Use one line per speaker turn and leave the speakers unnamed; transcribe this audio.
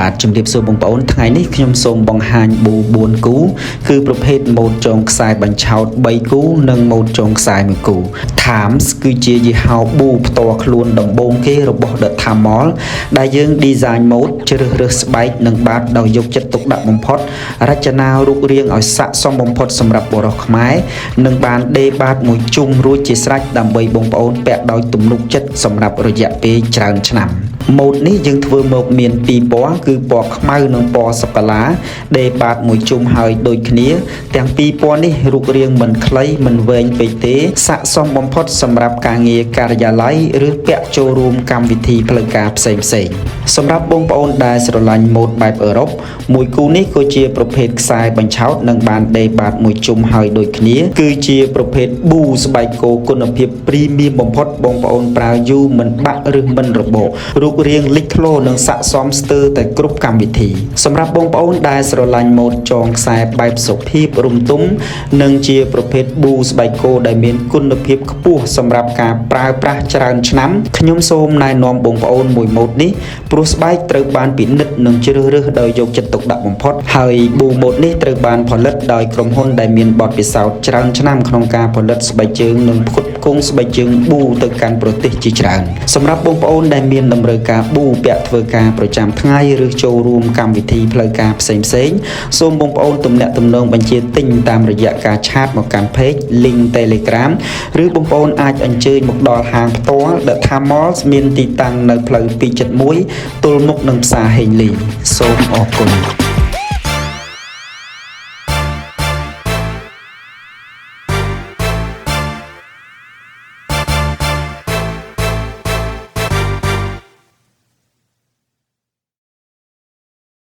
បាទជំរាបសួរបងប្អូនថ្ងៃនេះខ្ញុំសូមបង្ហាញប៊ូ4គូគឺប្រភេទម៉ូតចងខ្សែបញ្ឆោត3គូនិងម៉ូតចងខ្សែ1គូ Times គឺជាយីហោប៊ូផ្ទាល់ខ្លួនដំបូងគេរបស់ The Thamal ដែលយើង design ម៉ូតជ្រើសរើសស្បែកនិងបាតដោយយកចិត្តទុកដាក់បំផុតរចនារូបរាងឲ្យស័ក្តិសមបំផុតសម្រាប់បុរសខ្មែរនិងបានដេរបាតមួយជុំរួចជាស្រេចដើម្បីបងប្អូនពាក់ដោយទំនុកចិត្តសម្រាប់រយៈពេលច្រើនឆ្នាំ ម៉ូតនេះយើងធ្វើមកមានពីរពណ៌គឺពណ៌ខ្មៅនិងពណ៌សូកូឡាដេរបាតមួយជុំហើយដូចគ្នា ទាំងពីរពណ៌នេះរូបរាងមិនខ្លីមិនវែងពេកទេស័ក្តិសមបំផុតសម្រាប់ការងារការិយាល័យឬពាក់ចូលរួមកម្មវិធីផ្លូវការផ្សេងៗសម្រាប់បងប្អូនដែលស្រឡាញ់ម៉ូតបែបអឺរ៉ុបមួយគូនេះក៏ជាប្រភេទខ្សែបញ្ឆោតនិងបានដេរបាតមួយជុំហើយដូចគ្នាគឺជាប្រភេទប៊ូស្បែកគោគុណភាពព្រីមៀមបំផុតបងប្អូនប្រើយូរមិនបាក់ឬមិនរបករូបរាងលេចធ្លោនិងស័ក្តិសមស្ទើរតែគ្រប់កម្មវិធីសម្រាប់បងប្អូនដែលស្រឡាញ់ម៉ូតចងខ្សែបែបសុភាពរំទុំនិងជាប្រភេទប៊ូស្បែកគោដែលមានគុណភាពខ្ពស់សម្រាប់ការប្រើប្រាស់ច្រើនឆ្នាំខ្ញុំសូមណែនាំបងប្អូនមួយម៉ូតនេះព្រោះស្បែកត្រូវបានពិនិត្យនិងជ្រើសរើសដោយយកចិត្តទុកដាក់បំផុតហើយប៊ូម៉ូតនេះត្រូវបានផលិតដោយក្រុមហ៊ុនដែលមានបទពិសោធន៍ច្រើនឆ្នាំក្នុងការផលិតស្បែកជើងនិងផ្គត់ផ្គង់ស្បែកជើងប៊ូទៅកាន់ប្រទេសជាច្រើនសម្រាប់បងប្អូនដែលមានតម្រូវការប៊ូពាក់ធ្វើការប្រចាំថ្ងៃឬចូលរួមកម្មវិធីផ្លូវការផ្សេងៗសូមបងប្អូនទំនាក់ទំនងបញ្ជាទិញតាមរយៈការ chat មកកាន់ Page link Telegram ឬបងប្អូនអាចអញ្ជើញមកដល់ហាងផ្ទាល់ The Thamals មានទីតាំងនៅផ្លូវ271ទល់មុខនឹងផ្សារហេងលីសូមអរគុណ។